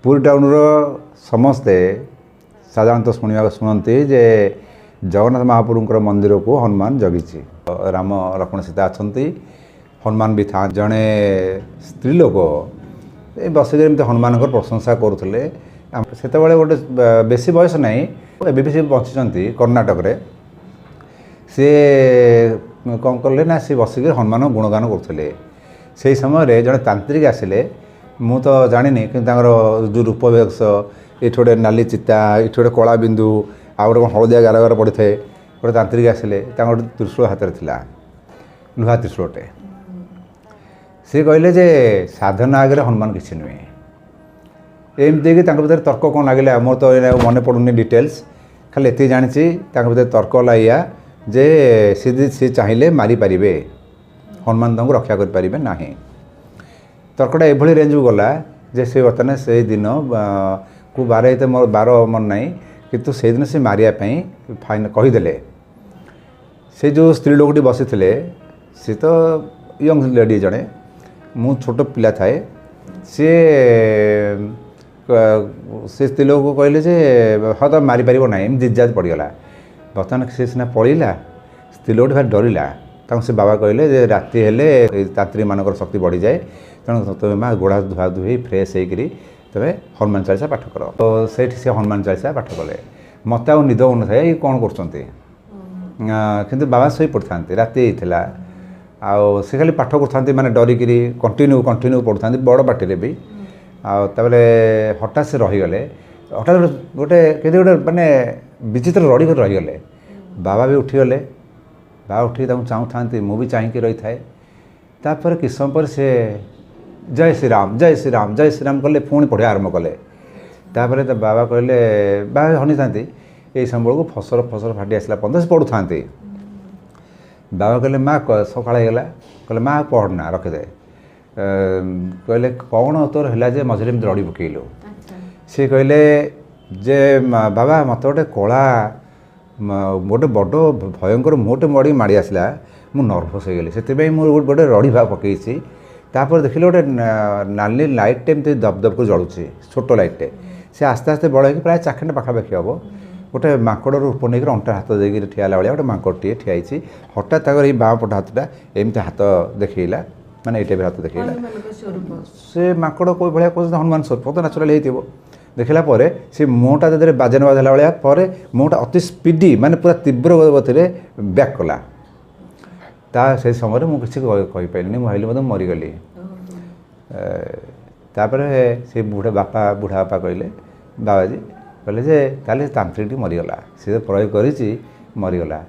ପୁରୀ ଟାଉନର ସମସ୍ତେ ସାଧାରଣତଃ ଶୁଣନ୍ତି ଯେ ଜଗନ୍ନାଥ ମହାପ୍ରଭୁଙ୍କର ମନ୍ଦିରକୁ ହନୁମାନ ଜଗିଛି। ରାମ ଲକ୍ଷ୍ମଣ ସୀତା ଅଛନ୍ତି, ହନୁମାନ ବି ଥାନ୍ତି। ଜଣେ ସ୍ତ୍ରୀ ଲୋକ ଏ ବସିକି ଏମିତି ହନୁମାନଙ୍କର ପ୍ରଶଂସା କରୁଥିଲେ। ସେତେବେଳେ ଗୋଟେ ବେଶୀ ବୟସ ନାହିଁ, ଏବେ ବି ସେ ବଞ୍ଚିଛନ୍ତି କର୍ଣ୍ଣାଟକରେ। ସେ କ'ଣ କଲେ ନା, ସେ ବସିକି ହନୁମାନ ଗୁଣଗାନ କରୁଥିଲେ। ସେଇ ସମୟରେ ଜଣେ ତାନ୍ତ୍ରିକ ଆସିଲେ। ମୁଁ ତ ଜାଣିନି, କିନ୍ତୁ ତାଙ୍କର ଯେଉଁ ରୂପ ବେଶ, ଏଠି ଗୋଟେ ନାଲି ଚିତା, ଏଠି ଗୋଟେ କଳା ବିନ୍ଦୁ, ଆଉ ଗୋଟେ କ'ଣ ହଳଦିଆ ଗାର ଗାର ପଡ଼ିଥାଏ। ଗୋଟେ ତାନ୍ତ୍ରିକ ଆସିଲେ, ତାଙ୍କର ଗୋଟେ ତ୍ରିଶୂଳ ହାତରେ ଥିଲା, ଲୁହା ତ୍ରିଶୂଳଟେ। ସେ କହିଲେ ଯେ ସାଧନା ଆଗରେ ହନୁମାନ କିଛି ନୁହେଁ। ଏମିତି ହେଇକି ତାଙ୍କ ଭିତରେ ତର୍କ କ'ଣ ଲାଗିଲା, ମୋର ତ ଏଇନା ମନେ ପଡ଼ୁନି ଡିଟେଲ୍ସ, ଖାଲି ଏତିକି ଜାଣିଛି ତାଙ୍କ ଭିତରେ ତର୍କ ହେଲା ଏଇଆ ଯେ ସେ ଚାହିଁଲେ ମାରିପାରିବେ, ହନୁମାନ ତାଙ୍କୁ ରକ୍ଷା କରିପାରିବେ ନାହିଁ। ତର୍କଟା ଏଭଳି ରେଞ୍ଜକୁ ଗଲା ଯେ ସେ ବର୍ତ୍ତମାନ ସେଇ ଦିନ କୁ ବାର ଏତେ ମୋର ବାର ମନେ ନାହିଁ, କିନ୍ତୁ ସେଇଦିନ ସେ ମାରିବା ପାଇଁ ଫାଇନ୍ କହିଦେଲେ। ସେ ଯେଉଁ ସ୍ତ୍ରୀ ଲୋକଟି ବସିଥିଲେ, ସେ ତ ୟଙ୍ଗ ଲେଡ଼ି ଜଣେ, ମୁଁ ଛୋଟ ପିଲା ଥାଏ। ସିଏ ସେ ସ୍ତ୍ରୀ ଲୋକକୁ କହିଲେ ଯେ ହଁ, ତ ମାରିପାରିବ ନାହିଁ, ଏମିତି ଜିଜାଜ ପଡ଼ିଗଲା। ବର୍ତ୍ତମାନ ସେ ସିନା ପଳେଇଲା, ସ୍ତ୍ରୀ ଲୋକଟି ଭାରି ଡରିଲା। ତାଙ୍କୁ ସେ ବାବା କହିଲେ ଯେ ରାତି ହେଲେ ଏଇ ତାନ୍ତ୍ରିକମାନଙ୍କର ଶକ୍ତି ବଢ଼ିଯାଏ, ତେଣୁ ତୁମେ ମା ଗୋଡ଼ ହାତ ଧୁଆ ଧୁଇ ଫ୍ରେଶ୍ ହେଇକିରି ତୁମେ ହନୁମାନ ଚାଳିଶା ପାଠ କର। ତ ସେଇଠି ସେ ହନୁମାନ ଚାଳିଶା ପାଠ କଲେ। ମୋତେ ଆଉ ନିଦ ହେଉନଥାଏ, ଇଏ କ'ଣ କରୁଛନ୍ତି, କିନ୍ତୁ ବାବା ଶୋଇ ପଡ଼ିଥାନ୍ତି। ରାତି ହେଇଥିଲା ଆଉ ସେ ଖାଲି ପାଠ କରୁଥାନ୍ତି, ମାନେ ଡରିକିରି କଣ୍ଟିନ୍ୟୁ କଣ୍ଟିନ୍ୟୁ ପଢ଼ୁଥାନ୍ତି ବଡ଼ ପାଟିରେ ବି। ଆଉ ତାପରେ ହଠାତ୍ ସେ ରହିଗଲେ, ହଠାତ୍ ଗୋଟେ କେମିତି ଗୋଟେ ମାନେ ବିଚିତ୍ର ରଡ଼ି କରି ରହିଗଲେ। ବାବା ବି ଉଠିଗଲେ। ବାବା ଉଠିକି ତାଙ୍କୁ ଚାହୁଁଥାନ୍ତି, ମୁଁ ବି ଚାହିଁକି ରହିଥାଏ। ତାପରେ କିଛି ସମୟ ପରେ ସେ ଜୟ ଶ୍ରୀରାମ ଜୟ ଶ୍ରୀରାମ ଜୟ ଶ୍ରୀରାମ କଲେ, ପୁଣି ପଢ଼ିବା ଆରମ୍ଭ କଲେ। ତାପରେ ତା ବାବା କହିଲେ, ବାବା ହନିଥାନ୍ତି ଏଇ ସମୟ ବେଳକୁ ଫସର ଫସର ଫାଟି ଆସିଲା ପର୍ଯ୍ୟନ୍ତ ସେ ପଢ଼ୁଥାନ୍ତି। ବାବା କହିଲେ ମା, ସକାଳ ହେଇଗଲା, କହିଲେ ମା ପଢ଼ନା ରଖିଦେ। କହିଲେ କ'ଣ ତୋର ହେଲା ଯେ ମଝିରେ ଏମିତି ରଡ଼ି ପକେଇଲୁ? ସେ କହିଲେ ଯେ ବାବା ମୋତେ ଗୋଟେ କଳା ଗୋଟେ ବଡ଼ ଭୟଙ୍କର ମୁହଁଟେ ମଡ଼ି ମାଡ଼ି ଆସିଲା, ମୁଁ ନର୍ଭସ୍ ହେଇଗଲି, ସେଥିପାଇଁ ମୁଁ ଗୋଟେ ରଡ଼ି ଭାବ ପକେଇଛି। ତାପରେ ଦେଖିଲି ଗୋଟେ ନାଲି ଲାଇଟ୍ଟେ ଏମିତି ଦବ ଦବ କରି ଜଳୁଛି, ଛୋଟ ଲାଇଟ୍ଟେ। ସେ ଆସ୍ତେ ଆସ୍ତେ ବଡ଼ ହେଇକି ପ୍ରାୟ ଚାଖଣ୍ଡେ ପାଖାପାଖି ହେବ, ଗୋଟେ ମାଙ୍କଡ଼ର ରୂପ ନେଇକରି ଅଣ୍ଟା ହାତ ଦେଇକିରି ଠିଆ ହେଲା ଭଳିଆ ଗୋଟେ ମାଙ୍କଡ଼ଟିଏ ଠିଆ ହେଇଛି। ହଠାତ୍ ତାଙ୍କର ଏଇ ବାଁ ପଟ ହାତଟା ଏମିତି ହାତ ଦେଖେଇଲା, ମାନେ ଏଇ ଟାଇପ୍ର ହାତ ଦେଖେଇଲା। ସେ ମାଙ୍କଡ଼ କେଉଁ ଭଳିଆ କହୁଛନ୍ତି, ହନୁମାନ ସ୍ୱରୂପ ତ ନ୍ୟାଚୁରାଲି ହେଇଥିବ। ଦେଖିଲା ପରେ ସେ ମୁହଁଟା ଯେତେବେଳେ ବାଜନ ବାଜିଲା ଭଳିଆ, ପରେ ମୁହଁଟା ଅତି ସ୍ପିଡ଼ି ମାନେ ପୁରା ତୀବ୍ର ଗତିରେ ବ୍ୟାକ୍ କଲା। ତା ସେଇ ସମୟରେ ମୁଁ କିଛି କହିପାରିଲିନି, ମୁଁ ଭାବିଲି ମଧ୍ୟ ମରିଗଲି। ତାପରେ ସେ ବୁଢ଼ା ବାପା, ବୁଢ଼ା ବାପା କହିଲେ, ବାବାଜୀ କହିଲେ ଯେ ତାହେଲେ ସେ ତାନ୍ତ୍ରିକଟି ମରିଗଲା, ସେ ତ ପ୍ରୟୋଗ କରିଛି ମରିଗଲା।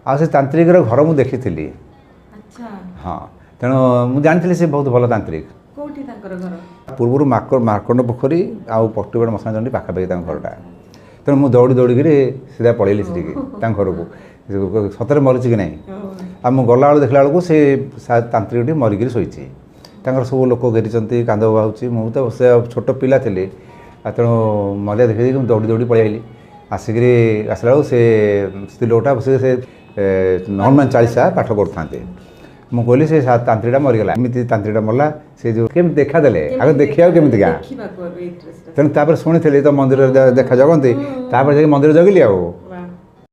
ଆଉ ସେ ତାନ୍ତ୍ରିକର ଘର ମୁଁ ଦେଖିଥିଲି। ହଁ, ତେଣୁ ମୁଁ ଜାଣିଥିଲି ସେ ବହୁତ ଭଲ ତାନ୍ତ୍ରିକ। କୋଉଠି ତାଙ୍କର ଘର? ପୂର୍ବରୁ ମାର୍କଣ୍ଡ ପୋଖରୀ ଆଉ ପଟ୍ଟିଗଡ଼ ମଶାଣ ଚଣ୍ଡୀ ପାଖାପାଖି ତାଙ୍କ ଘରଟା। ତେଣୁ ମୁଁ ଦୌଡ଼ି ଦୌଡ଼ିକିରି ସିଧା ପଳେଇଲି ସେଠିକି ତାଙ୍କ ଘରକୁ, ସତରେ ମରିଛି କି ନାହିଁ। ଆଉ ମୁଁ ଗଲାବେଳକୁ ଦେଖିଲା ବେଳକୁ ସେ ତାନ୍ତ୍ରିକଟି ମରିକିରି ଶୋଇଛି। ତାଙ୍କର ସବୁ ଲୋକ ଘେରିଛନ୍ତି, କାନ୍ଦ ବୋବାଉଛି। ମୁଁ ତ ସେ ଛୋଟ ପିଲା ଥିଲି, ଆଉ ତେଣୁ ମରିବା ଦେଖି ଦେଖି ମୁଁ ଦୌଡ଼ି ଦୌଡ଼ି ପଳେଇ ଆଇଲି। ଆସିକିରି ଆସିଲା ବେଳକୁ ସେ ସ୍ତ୍ରୀ ଲୋକଟା ବସିକି ସେ ହନୁମାନ ଚାଳିଶା ପାଠ କରୁଥାନ୍ତି। ମୁଁ କହିଲି ସେ ତାନ୍ତ୍ରିକଟା ମରିଗଲା, ଏମିତି ତାନ୍ତ୍ରିକଟା ମଲା, ସେ ଯେଉଁ କେମିତି ଦେଖାଦେଲେ ଆଗ ଦେଖିବାକୁ କେମିତିକା। ତେଣୁ ତାପରେ ଶୁଣିଥିଲି ତ ମନ୍ଦିରରେ ଦେଖା ଜଗନ୍ତି, ତାପରେ ଯାଇକି ମନ୍ଦିର ଜଗିଲି ଆଉ।